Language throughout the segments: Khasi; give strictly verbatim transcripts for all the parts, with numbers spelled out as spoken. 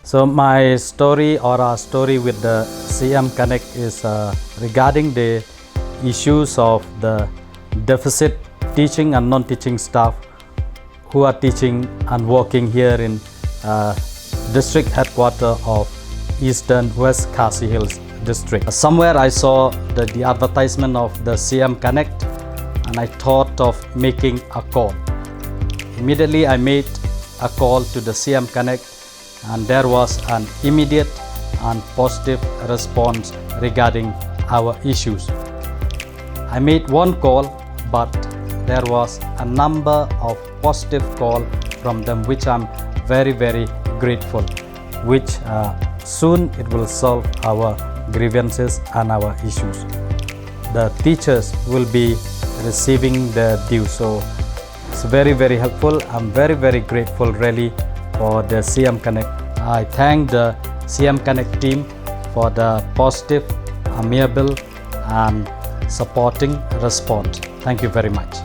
So my story or our story with the C M Connect is uh, regarding the issues of the deficit teaching and non-teaching staff who are teaching and working here in uh, district headquarter of Eastern West Khasi Hills district. Somewhere I saw the, the advertisement of the C M Connect and I thought of making a call. Immediately I made a call to the C M Connect and there was an immediate and positive response regarding our issues. I made one call, but there was a number of positive call from them, which I'm very, very grateful, which uh, soon it will solve our grievances and our issues. The teachers will be receiving their due. So it's very, very helpful. I'm very, very grateful really for the C M Connect. I thank the C M Connect team for the positive, amiable, and supporting response. Thank you very much.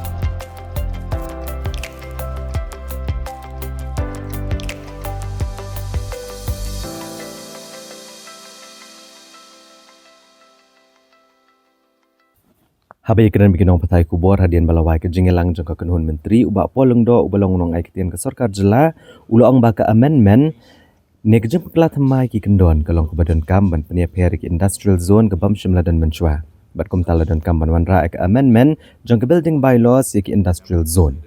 Haba ïakren bad ki nongpathai khubor hadien ba la wai ka jingïalang jong ka kynhun myntri, u Bah Paul Lyngdoh, uba long u nongai ktien ka sorkar jylla, u la ong ba ka amendment ne ka jingpynkhlad thymmai ki kyndon ka long kaba donkam ban pynïapher ïa ki industrial zone kaba ym shym la don mynshuwa. Bad kumta la donkam ban wanrah ïa ka amendment jong ka building bylaws ïa ki industrial zone.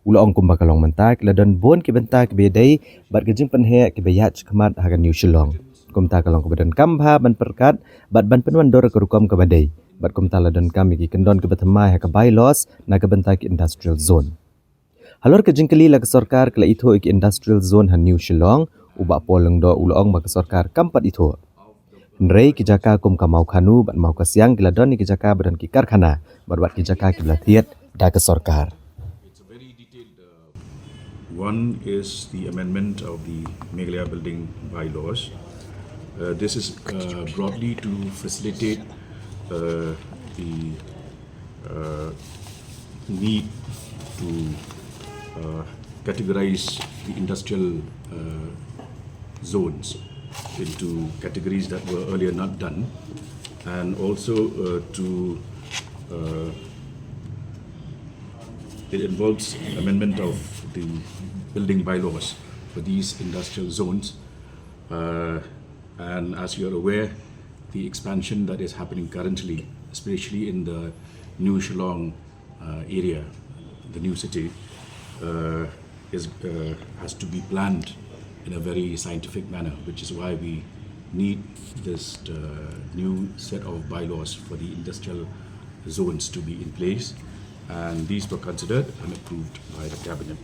U la ong kumba ka long mynta ki la don bun ki bynta kiba ïadei bad ka jingpynheh kiba ïaid shakhmat ha ka New Shillong. Kumta ka long kaba donkam bha ban pyrkhat bad ban pynwandur ka rukom kaba dei. Bad kumta la donkam ïa ki kyndon kiba thymmai ha ka bylaws na ka bynta ki industrial zone. Halor ka jingkylli la ka sorkar ka la ithuh ïa ki industrial zone ha New Shillong, u Bah Paul Lyngdoh u la ong ba ka sorkar kam pat ithuh. Hynrei ki jaka kum ka Mawkhanu bad Mawkasiang ki la don ïa ki jaka ba don ki karkhana bad wat ki jaka kiba la thied da ka sorkar. One is the amendment of the Meghalaya building bylaws. Uh, this is uh, broadly to facilitate uh, the uh, need to uh, categorize the industrial uh, zones into categories that were earlier not done, and also uh, to uh, it involves amendment of the building bylaws for these industrial zones. Uh, and as you are aware, the expansion that is happening currently, especially in the New Shillong uh, area, the new city, uh, is, uh, has to be planned in a very scientific manner, which is why we need this uh, new set of bylaws for the industrial zones to be in place, and these were considered and approved by the cabinet.